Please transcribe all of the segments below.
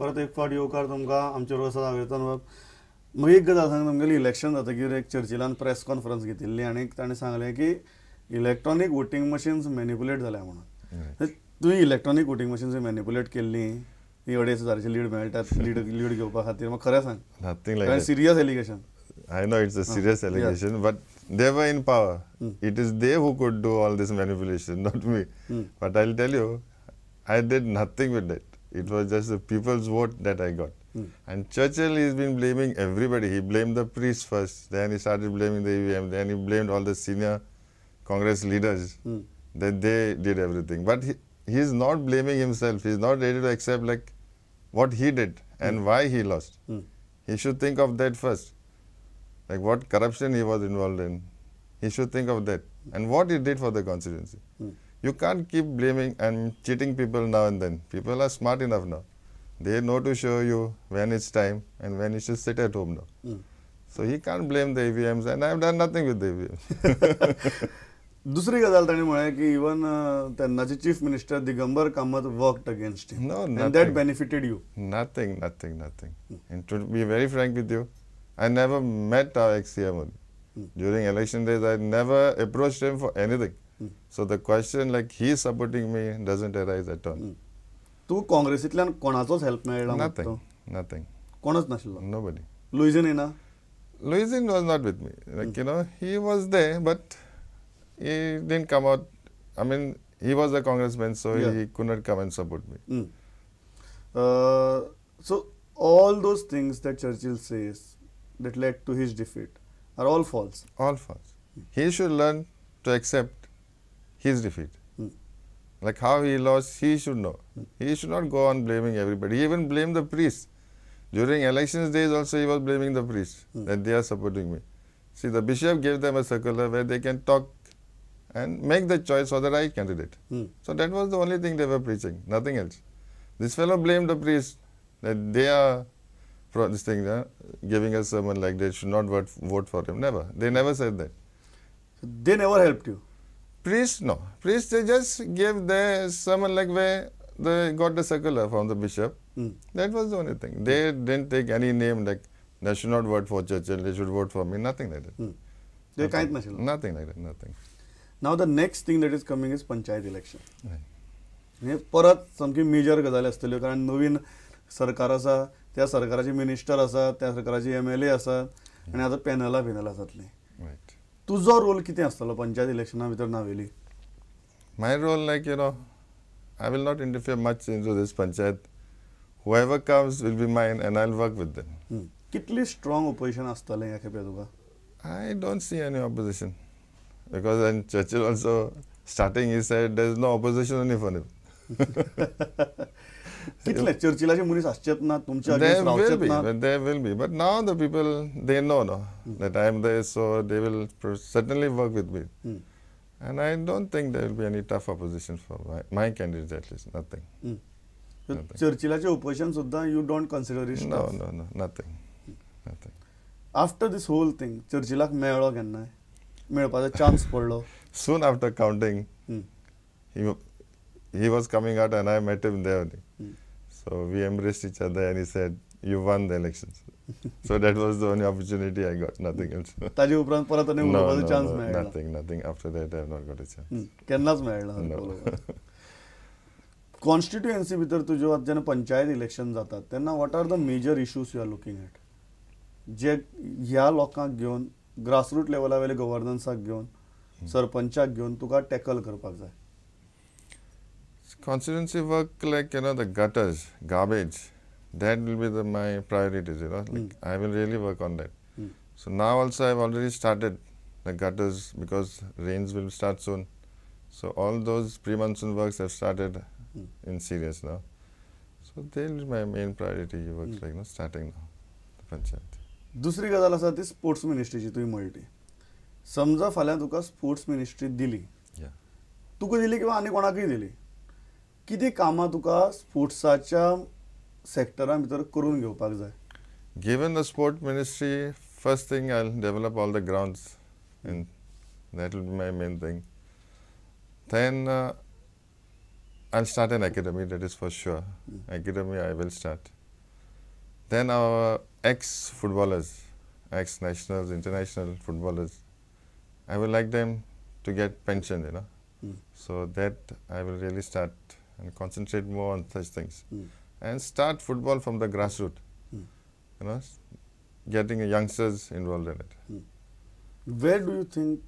परत एक फावट येवकार तुमकां आमचे बरोबर आसा वेतन बाब. मग एक गजाल सांग, तुमगेली इलेक्शन जातकीर एक चर्चिलान प्रेस कॉन्फरन्स घेतिल्ली आनी ताणें सांगलें की इलेक्ट्रॉनीक वोटींग मशीन्स मॅनिपुलेट जाल्या म्हणून. तुवें इलेक्ट्रॉनीक वोटींग मशीन्स मॅनिपुलेट केल्ली ती 2,500 लीड मेळटात, लीड घेवपा खातीर, मग खरें सांग. Nothing like that. Serious allegation. I know it's a serious allegation, but they were in power. It is they who could do all this manipulation, not me. But I'll tell you, I did nothing with it. It was just the people's vote that I got. And Churchill has been blaming everybody. He blamed the priests first, then he started blaming the EVM, then he blamed all the senior Congress leaders that they did everything. But he is not blaming himself. He is not ready to accept like what he did and why he lost. He should think of that first. Like what corruption he was involved in. He should think of that. And what he did for the constituency. You can't keep blaming and cheating people now and then. People are smart enough now. They know to show you when it's time and when you should sit at home now. So he can't blame the EVMs, and I've done nothing with the EVMs. दुसरी गजाल ताणें म्हळें की even तेन्नाचे chief minister Digambar Kamat worked against him. No, and that benefited you. Nothing, nothing, nothing. And to be very frank with you, I never met our ex-CM only. During election days, I never approached him for anything. So the question like he is supporting me doesn't arise at all. तूं काँग्रेसींतल्यान कोणाचोच help मेळ्ळा? Nothing, nothing. कोणच नाशिल्लो? Nobody. Luizinho येना? Luizinho was not with me. Like, you know, he was there, but he didn't come out. I mean, he was a congressman, so he could not come and support me. So all those things that Churchill says that led to his defeat are all false. All false. He should learn to accept his defeat. Like how he lost, he should know. He should not go on blaming everybody. He even blamed the priests. During elections days also he was blaming the priests that they are supporting me. See, the bishop gave them a circular where they can talk and make the choice for the right candidate. So that was the only thing they were preaching, nothing else. This fellow blamed the priests that they are this thing, giving a sermon like they should not vote for him. Never. They never said that. So they never helped you? Priests, no. Priests, they just gave their sermon like where they got the circular from the bishop. That was the only thing. They didn't take any name like they should not vote for Churchill, they should vote for me, nothing like that. They nothing, nothing like that, nothing. Now the next thing that is coming is panchayat election. हे परत सामकी major गजाली आसतल्यो, कारण नवीन सरकार आसा, त्या सरकाराचे मिनिस्टर आसा, त्या सरकाराचे MLA आसा आनी आतां पॅनलां बिनलां जातलीं. तुजो रोल कितें आसतलो पंचायत इलेक्शना भितर Navelim? My role, like, you know, I will not interfere much into this panchayat. Whoever comes will be mine and I'll work with them. कितली स्ट्रॉंग ऑपोजिशन आसतलें ह्या खेपे तुका? I don't see any opposition. Because in Churchill also, starting he said there is no opposition only for him. कितले चर्चिलाचे मनीस आसचेच ना तुमचे against रावचेच ना? There will be, but now the people, they know no, that I am there, so they will certainly work with me. And I don't think there will be any tough opposition for my candidate, at least, nothing. चर्चिलाचे opposition सुद्धा you don't consider it? No, no, no, nothing, nothing. After this whole thing, चर्चिलाक मेळ्ळो केन्नाय? मेळपाचो chance पडलो? Soon after counting, he was coming out and I met him there only. So we embraced each other and he said, you won the elections. So that was the only opportunity I got, nothing else. ताजे उपरांत परत आनी उलोवपाचो chance मेळ्ळा? Nothing, nothing. After that I have not got a chance. केन्नाच मेळ्ळा? Constituency भितर तुज्यो आतां जेन्ना पंचायत इलेक्शन जातात तेन्ना what are the major issues you are looking at, जे ह्या लोकांक घेवन ग्रासरूट लेवला वयले गव्हर्नन्साक घेवन सरपंचाक घेवन तुका टॅकल करपाक जाय? Constituency work, like, you know, the gutters, garbage, that will be my priorities, you know. Like, I will really work on that. So now also I have already started the gutters because rains will start soon. So all those pre-monsoon works have started in serious now. So they will be my main priority works, like, you know, starting now, the panchayat. दुसरी गजाल आसा ती sports मिनिस्ट्रीची तुवें म्हणली. समजा फाल्यां तुका sports ministry दिली, तुका दिली किंवा आनी कोणाकूय दिली, कितें कामां तुका स्पोर्ट्साच्या सेक्टरा भितर करून घेवपाक जाय? Given the sport ministry, first thing I'll develop all the grounds, and that will be my main thing. Then I'll start an academy, that is for sure. Academy I will start. Then our ex-footballers, ex-nationals, international footballers, I would like them to get pension, you know. So that I will really start and concentrate more on such things. And start football from the grassroots, you know, getting youngsters involved in it. Where do you think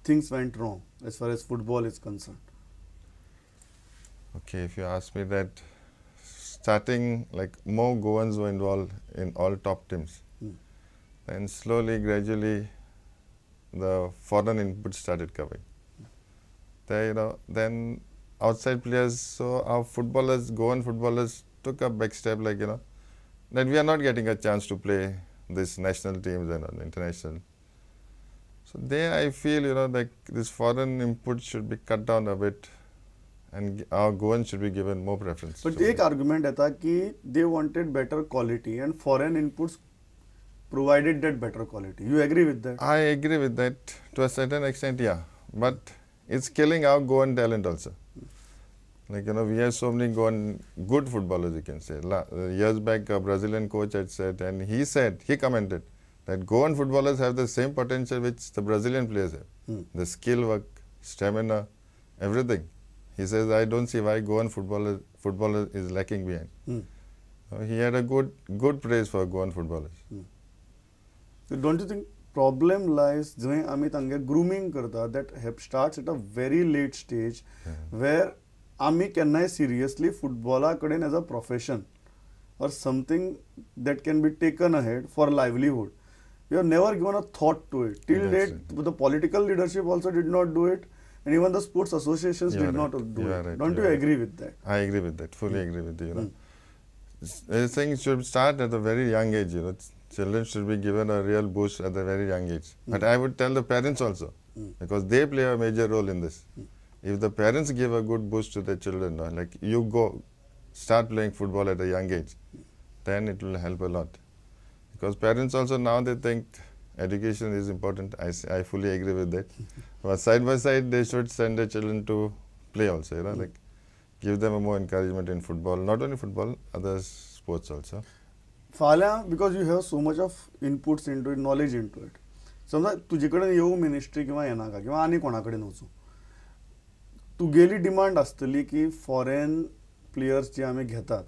things went wrong as far as football is concerned? Okay, if you ask me that, starting like more Goans were involved in all top teams. Then slowly, gradually, the foreign input started coming. They, you know, then outside players, so our footballers, Goan footballers took a back step, like, you know, that we are not getting a chance to play this national teams and international. So there I feel, you know, like this foreign input should be cut down a bit and our Goans should be given more preference. But एक argument है कि they wanted better quality and foreign inputs provided that better quality. You agree with that? I agree with that to a certain extent, yeah. But it's killing our Goan talent also. Like, you know, we have so many Goan good footballers, you can say. Years back, a Brazilian coach had said, and he said, he commented, that Goan footballers have the same potential which the Brazilian players have. The skill work, stamina, everything. He says, I don't see why Goan footballer is lacking behind. He had a good praise for Goan footballers. So don't you think problem lies जंय आमी तांगे grooming करता, that starts at a very late stage, where आमी केन्नाय seriously फुटबॉला कडेन as a profession or something that can be taken ahead for livelihood, we have never given a thought to it. Till date, the political leadership also did not do it, and even the sports associations did not do it. Don't you agree with that? I agree with that, fully agree with you. You know, this thing should start at a very young age, you know. Children should be given a real boost at a very young age. But I would tell the parents also, because they play a major role in this. If the parents give a good boost to their children, like you go start playing football at a young age, then it will help a lot. Because parents also now they think education is important. I fully agree with that. But side by side, they should send their children to play also, you know, like give them a more encouragement in football, not only football, other sports also. फाल्यां because you have so much of inputs into it, knowledge into it, समजा तुजे कडेन येवं ministry किंवा येनाका किंवा आनी कोणा कडेन वचूं, तुगेली डिमांड आसतली की फॉरेन प्लेयर्स जे आमी घेतात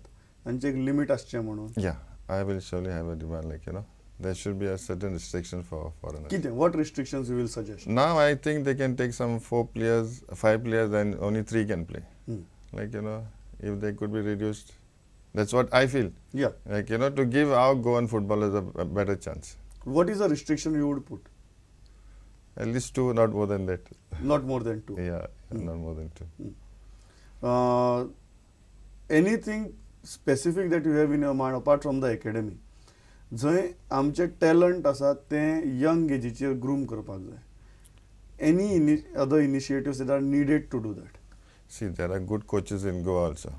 तांचे एक लिमीट आसचें म्हणून? Yeah, I will surely have a demand, like, you know, there should be a certain restriction for foreigners. कितें, what restrictions you will suggest? Now I think they can take some 4 players, 5 players and only 3 can play. Like, you know, if they could be reduced, that's what I feel. Yeah. Like, you know, to give our Goan footballers a better chance. What is the restriction you would put? At least 2, not more than that. Not more than 2. Yeah, not more than 2. Anything specific that you have in your mind apart from the academy? जंय आमचे talent आसा तें young एजीचेर groom करपाक जाय. Any other initiatives that are needed to do that? See, there are good coaches in Goa also.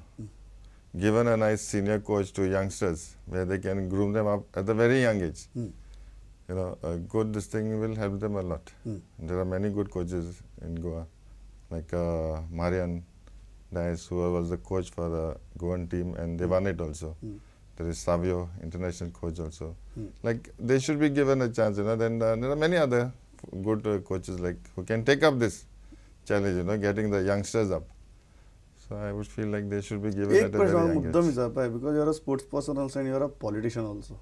Given a nice senior coach to youngsters where they can groom them up at a very young age. You know, a good this thing will help them a lot. There are many good coaches in Goa, like Marian Dias, who was the coach for the Goan team and they won it also. There is Savio, international coach also. Like, they should be given a chance, you know. Then there are many other good coaches like who can take up this challenge, you know, getting the youngsters up. So I would feel like they should be given at a very young age. Because you are a sports person also and you are a politician also.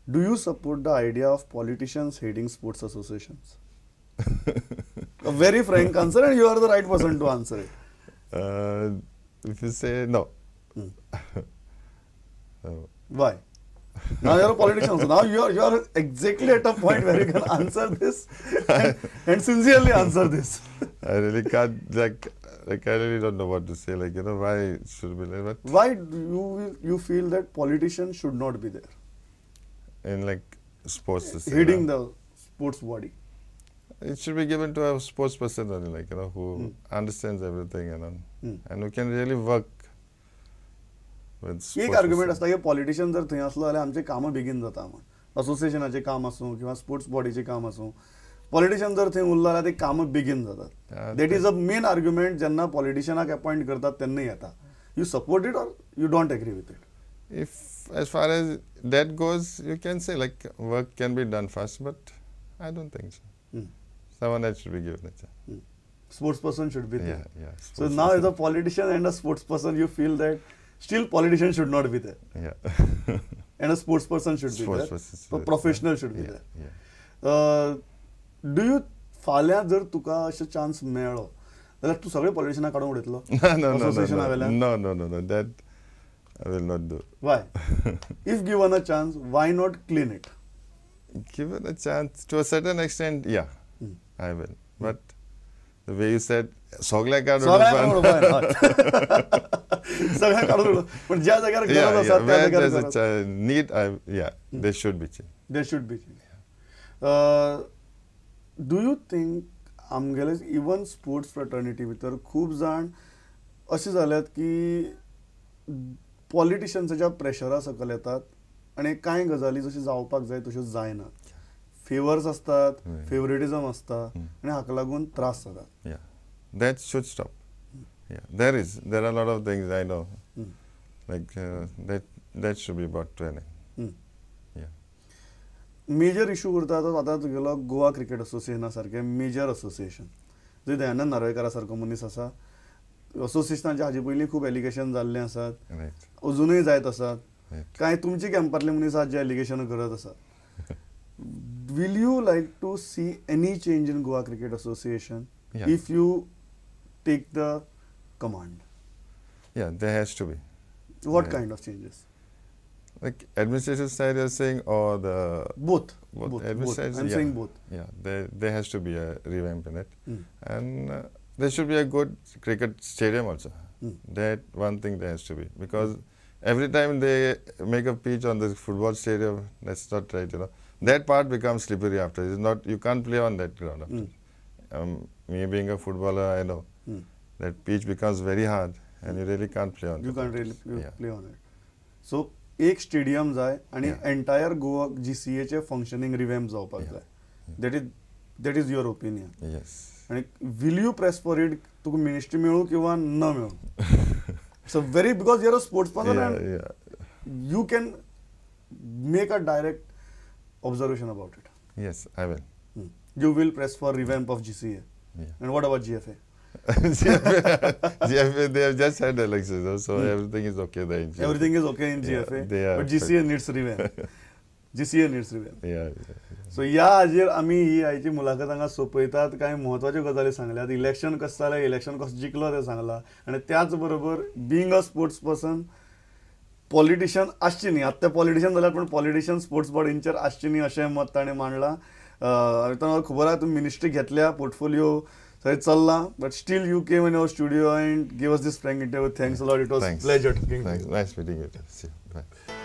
Do you support the idea of politicians heading sports associations? A very frank answer, and you are the right person to answer it. If you say no. Why? Now you are a politician, so now you are exactly at a point where you can answer this and sincerely answer this. I really can't, like I really don't know what to say, like, you know, why it should be like that. Why do you feel that politicians should not be there? In like sports. Heading the sports body. It should be given to a sports person only, like, you know, who understands everything, you know, and who can really work with sports. एक argument आसता की politician जर थंय आसलो जाल्यार आमचें कामां बेगीन जाता म्हण, असोसिएशनाचें काम आसूं किंवा स्पोर्ट्स बॉडीचें काम आसूं, पॉलिटिशियन जर थंय उरलो जाल्यार ते कामां बेगीन जातात. That is a main argument जेन्ना पॉलिटिशियनाक अपॉयंट करतात तेन्ना येता. You support it or you don't agree with it? If as far as that goes, you can say like work can be done fast, but I don't think so. Someone else should be given a chance. Sports person should be there. Yeah, yeah. So now as a politician and a sports person, you feel that still politician should not be there. Yeah. And a sports person should be there. Person a professional should be there. Yeah. Do you फाल्यां जर तुका अशें chance मेळ्ळो जाल्यार तूं सगळे पॉलिटिशनां काडून उडयतलो? No, no, no, no, no, no, that I will not do. Why? If given a chance, why not clean it? Given a chance, to a certain extent, yeah, I will. But the way you said, सगळ्या काडून सगळ्या काडून, पण ज्या जाग्यार गरज आसा त्या जाग्यार need, yeah, there should be change. There should be change. Do you think आमगेले इवन स्पोर्ट्स फ्रेटर्निटी भितर खूब जाण अशें जाल्यात की पॉलिटिशन्साच्या प्रेशरा सकयल येतात आनी कांय गजाली जश्यो जावपाक जाय तश्यो जायना? फेवर्स आसतात, फेवरेटिझम आसता आनी हाका लागून त्रास जातात. Yeah, that should stop. Yeah, there are a lot of things I know. Like that should be brought to an end. Yeah. Major issue उरता तो आतां तुगेलो गोवा क्रिकेट असोसिएशना सारकें मेजर असोसिएशन, जंय दयानंद नार्वेकारा सारको मनीस आसा, असोसिएशनाचे हाजे पयलीं खूब एलिगेशन जाल्लें आसात, अजुनूय जायत आसात. कांय तुमचे कॅम्पांतले मनीस आसात जे एलिगेशन करत आसात. Will you like to see any change in Goa Cricket Association if you take the command? Yeah, there has to be. What kind of changes? Like administrative side you're saying, or the... Both. Both. Both. I'm saying both. Yeah, there has to be a revamp in it. And there should be a good cricket stadium also. That one thing there has to be. Because every time they make a pitch on the football stadium, that's not right, you know. That part becomes slippery after. It's not, you can't play on that ground after. Me being a footballer, I know that pitch becomes very hard and you really can't play on it. You can't really play on it. So, एक stadium जाय आनी entire Goa GCA चे functioning रिवॅम्प जावपाक जाय. That is your opinion. Yes. आनी will you press for it? तुका ministry मेळूं किंवा न मेळूं? So very, because you are a sports person and you can make a direct observation about it. Yes, I will. You will press for revamp of GCA. Yeah. And what about GFA? GFA, they have just had elections, so everything is okay there in GFA. Everything is okay in GFA, but GCA needs revamp. GCA needs revamp. Yeah. So ह्या हाजेर आमी ही आयची मुलाखत हांगा सोंपयतात. कांय म्हत्वाच्यो गजाली सांगल्यात, इलेक्शन कशें जालें, इलेक्शन कसो जिखलो तें सांगलां, आनी त्याच बरोबर being a sports person, politician आसची न्ही, आतां ते पॉलिटिशन जाल्यार पूण पॉलिटिशन स्पोर्ट्स बॉडींचेर आसची न्ही अशें मत ताणें मांडलां. खबर आहा तुमी मिनिस्ट्री घेतल्या, पोर्टफोलियो थंय चल्लां, but still you came in our studio and give us this frank interview. Thanks a lot. It was pleasure talking. Nice meeting you. See you. Bye.